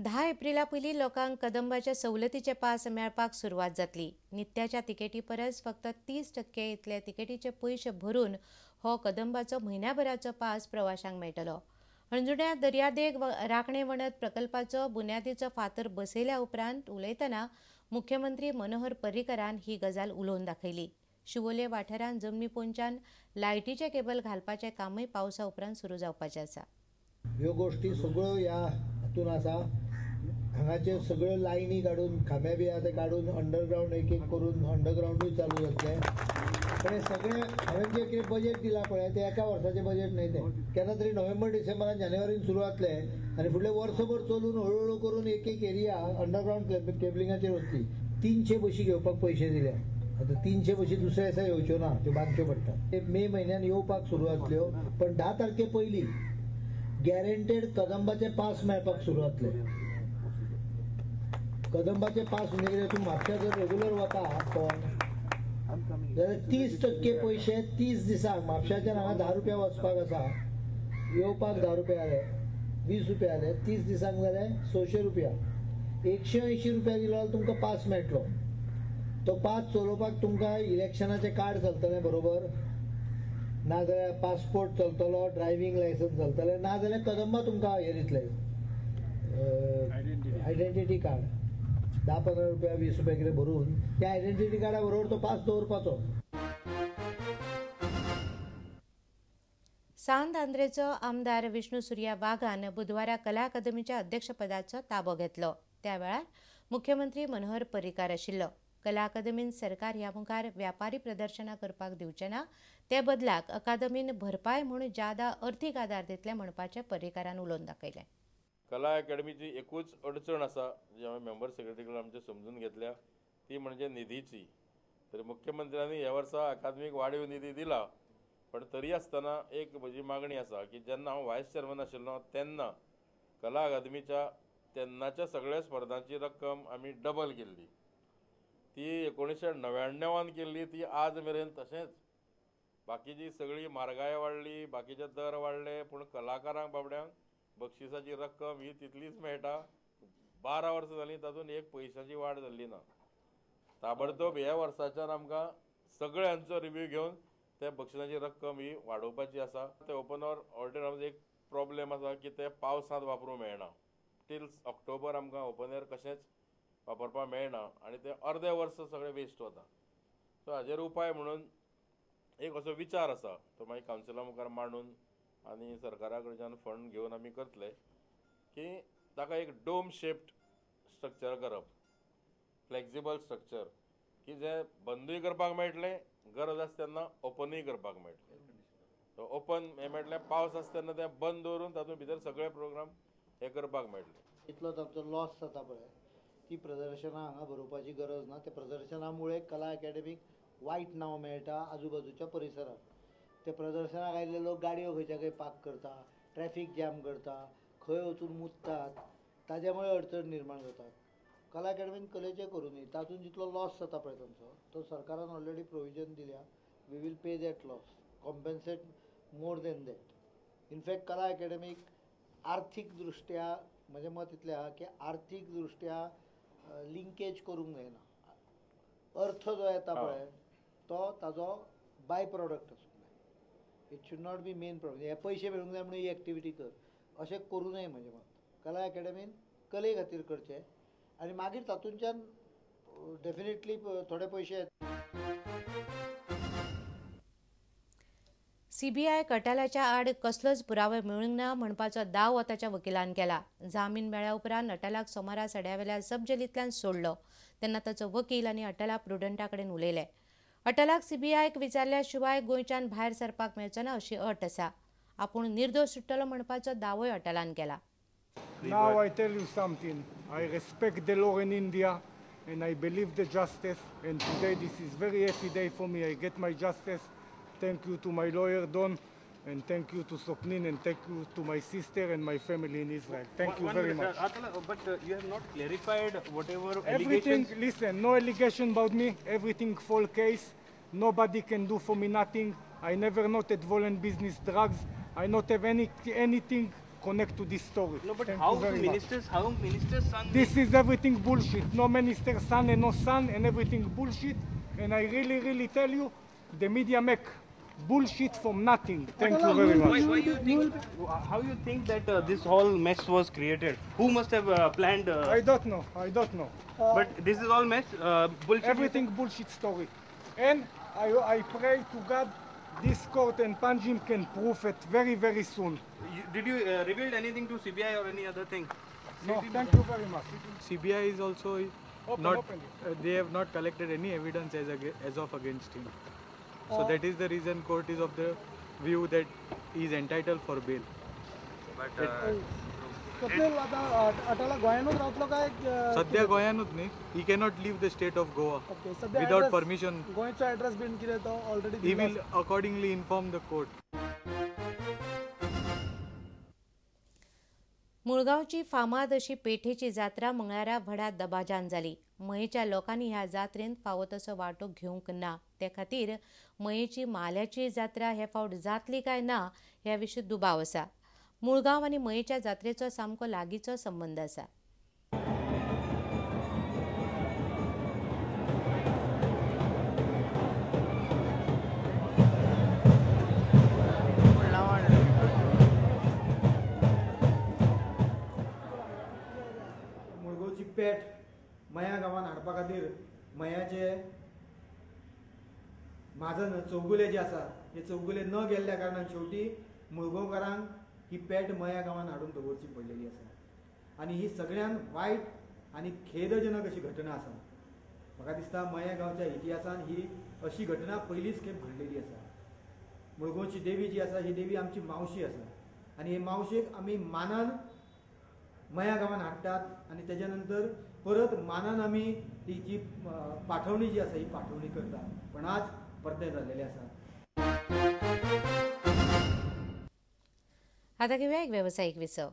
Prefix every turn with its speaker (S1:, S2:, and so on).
S1: 10 Aprilia पयलीं लोकांक कदंबाच्या सवलतीचे पास मेळपाक सुरवात जातली. नित्याच्या तिकेटी परस फक्त 30% इतले तिकेटीचे पयशे भरून हो कदंबाचो म्हयन्याभराचो पास प्रवाशांक मेळटलो. हणजुण्या दर्यादेग राखणे वणत प्रकल्पाचो बुन्यादीचो फातर बसयल्या उपरांत उलयतना मुख्यमंत्री मनोहर पर्रीकरान ही गजाल उलोवन दाखयली. शिवोले वाठारांत जमनी पोंच्यान लायटीचे केबल घालपाचें कामूय पावसा उपरांत सुरू जावपाचें आसा.
S2: ह्यो गोष्टी सगळ्यो ह्या हातून आसा. हांगाचे सगळ्यो लायनी काडून खांबे बी आहा ते काडून अंडरग्रावंड एक एक करून अंडरग्रावंडूय चालू जातलें. पण हे सगळे हांवें जें कितें बजेट दिलां पळय तें एका वर्साचें बजेट न्हय, तें केन्ना तरी नोव्हेंबर डिसेंबरान जानेवारीन सुरू जातलें आनी फुडले वर्सभर चलून हळूहळू करून एक एक एरिया अंडरग्रावंड केबलिंगाचेर वतली. 300 बशी घेवपाक पयशे दिल्या. आतां 300 बशी दुसऱ्या दिसा येवच्यो ना, त्यो बांदच्यो पडटा. ते मे म्हयन्यान येवपाक सुरू जातल्यो, पण 10 तारखे पयलीं गॅरंटेड कदंबाचे पास मेळपाक सुरू जातले. कदंबाचे पास म्हणजे कितें, तूं म्हापशा जर रेगुलर वता कोण जाल्यार 30% पयशे 30 दिसांक म्हापशाच्यान हांगा 10 रुपया वचपाक आसा, येवपाक 10 रुपया जाले, 20 रुपया जाले, 30 दिसांक जाले 600 रुपया. 180 रुपया दिलो जाल्यार तुमकां पास मेळटलो. तो पास चलोवपाक तुमकां इलेक्शनाचें कार्ड चलतलें बरोबर, नाजाल्यार पासपोर्ट चलतलो, ड्रायव्हींग लायसन्स चलतलें, नाजाल्यार कदंबा तुमकां हें दितले आयडेंटिटी कार्ड. 10-15 रुपया 20 रुपया कितें भरून त्या आयडेंटिटी कार्डा बरोबर तो पास दवरपाचो.
S1: सांत आंद्रेचो आमदार विष्णू सुर्या वाघान बुधवारा कला अकादमीच्या अध्यक्षपदाचो ताबो घेतलो. त्या वेळार मुख्यमंत्री मनोहर पर्रीकार आशिल्लो. कला अकादमीन सरकार ह्या मुखार व्यापारी प्रदर्शनां करपाक दिवचें ना, ते बदलाक अकादमीन भरपाय म्हूण जादा अर्थीक आदार दितले म्हणपाचें पर्रीकारान उलोवन दाखयलें.
S3: कला अकादमीची एकूच अडचण आसा जी हांवें मेंबर सेक्रेटरी कडेन आमचे समजून घेतल्या, ती म्हणजे निधीची. तर मुख्यमंत्र्यांनी ह्या वर्सा अकादमीक वाडीव निधी दिला, पण तरी आसतना एक म्हजी मागणी आसा की जेन्ना हांव वायस चेअरमॅन आशिल्लो तेन्ना कला अकादमीच्या तेन्नाच्या सगळ्या स्पर्धांची रक्कम आमी डबल केल्ली. ती 1999 केल्ली, ती आज मेरेन तशेंच. बाकीची सगळी म्हारगाय वाडली, बाकीचे दर वाडले, पूण कलाकारांक बाबड्यांक बक्षिसाची रक्कम ही तितलीच मेळटा. 12 वर्सां जालीं तातूंत एक पयशाची वाड जाल्ली ना. ताबडतोब ह्या वर्साच्यान आमकां सगळ्यांचो रिव्यू घेवन त्या बक्षिसाची रक्कम ही वाडोवपाची आसा. ते ओपन ऑडिटोरियम एक प्रॉब्लेम आसा की ते पावसांत वापरूंक मेळना. टील ऑक्टोबर आमकां ओपन एयर कशेंच वापरपाक मेळना आनी ते अर्दे वर्स सगळें वेस्ट वता. सो हाजेर उपाय म्हणून एक असो विचार आसा, तो मागीर कावन्सिला मुखार मांडून आनी सरकारा कडच्यान फंड घेवन आमी करतले की ताका एक डोम शेप्ड स्ट्रक्चर करप, फ्लेक्झिबल स्ट्रक्चर, की जें बंदूय करपाक मेळटलें, गरज आसा तेन्ना ओपनूय करपाक मेळटलें. सो ओपन हें मेळटलें, पावस आसता तेन्ना तें बंद दवरून तातूंत भितर सगळे प्रोग्राम हे करपाक मेळटले.
S2: इतलोच आमचो लॉस जाता पळय, ती प्रदर्शनां हांगा भरोवपाची गरज ना. त्या प्रदर्शनामुळे कला अकॅडमीक वायट नांव मेळटा आजूबाजूच्या परिसरात. ते प्रदर्शनाक आयिल्ले लोक गाडयो खंयच्या खंय पार्क करता, ट्रॅफीक जॅम करता, खंय वचून मुततात, ताज्या मुळे अडचण निर्माण जातात. कला अकॅडमीन कलेचें करूं न्ही, तातूंत जितलो लॉस जाता पळय तांचो, तो सरकारान ऑलरेडी प्रोविजन दिल्या. We will pay that loss, compensate more than that. In fact कला अकॅडमीक आर्थीक दृश्ट्या म्हजें मत इतलें आहा की आर्थीक दृश्ट्या लिंकेज करूंक जायना. अर्थ जो येता पळय तो ताजो बाय प्रोडक्ट आसूंक जाय. It should not be main product. हे पयशे मेळूंक जाय म्हणून ही एक्टिविटी कर, अशें करूं नये म्हजें मत. कला अकॅडमीन कले खातीर करचें आनी मागीर तातूंतल्यान डेफिनेटली थोडे पयशे येता.
S1: सीबीआय कटालाच्या आड कसलोच पुरावो मेळूंक ना म्हणपाचो दावो ताच्या वकिलान केला. जामीन मेळ्ळ्या उपरांत अटलाक सोमारा सड्यावेल्या सब जेलींतल्यान सोडलो तेन्ना ताचो वकील आनी अटला प्रुडंटा कडेन उलयले. अटलाक सीबीआयक विचारल्या शिवाय गोंयच्यान भायर सरपाक मेळचो ना अशी अट आसा. आपूण निर्दोश सुट्टलो म्हणपाचो दावोय अटलान केला.
S4: Now I tell you something. I respect the law in India and I believe the justice, and today this is very happy day for me. I get my justice. Thank you to my lawyer Don, and thank you to Sopnin, and thank you to my sister and my family in Israel. Thank you very much.
S5: But you have not clarified whatever
S4: everything.
S5: Allegations.
S4: Listen, no allegation about me. Everything false case. Nobody can do for me nothing. I never not involved in business drugs. I not have anything connect to this story.
S5: No, but
S4: Thank
S5: how
S4: you very
S5: ministers, much. How minister's son?
S4: This is everything bullshit. No minister's son and no son and everything bullshit. And I really, really tell you, the media make bullshit from nothing. Thank you very much.
S5: Why you think, how you think that this whole mess was created? Who must have planned?
S4: I don't know. I don't know.
S5: But this is all mess, bullshit.
S4: Everything bullshit story. And I pray to God this court and Panjim can prove it very, very soon.
S5: Did you reveal anything to CBI or any other thing?
S4: No, thank you very much.
S6: CBI is also not, they have not collected any evidence as of against him. So that is the reason court is of the view that he is entitled for bail.
S5: But
S6: सध्या गोयानूच न्ही, he cannot leave the state of Goa without permission.
S7: गोंयचो address been कितें तो already
S6: he will accordingly inform the court.
S1: मुळगांवची फामाद अशी पेठेची जात्रा मंगळारा व्हडा दबाजान जाली. मयेच्या लोकांनी ह्या जात्रेंत फावो तसो वांटो घेवंक ना, ते खातीर मयेची माल्याची जात्रा हे फावट जातली काय ना ह्या विशीं दुबाव आसा. मुळगांव आनी मयेच्या जात्रेचो सामको लागींचो संबंद आसा.
S8: मुळगांवची पेठ मया गांवान हाडपा खातीर मयाचे म्हाजन चौगुले जे आसा हे चौगुले न गेल्ल्या कारणान शेवटी मुळगांवकारांक ही पेट मया गांवान हाडून दवरची पडलेली आसा आनी ही सगळ्यान वायट आनी खेदजनक अशी घटना आसा. म्हाका दिसता मया गांवच्या इतिहासान ही अशी घटना पयलीच खेप घडलेली आसा. मुळगांवची देवी जी आसा ही देवी आमची मावशी आसा आनी हे मावशेक आमी मानान मया गांवान हाडटात आनी तेज्या नंतर परत मानान आमी ती जी पाठवणी जी आसा ही पाठवणी करतात, पण आज परतें जाल्लेलें आसा.
S1: आता घेऊया एक व्यावसायिक विसव.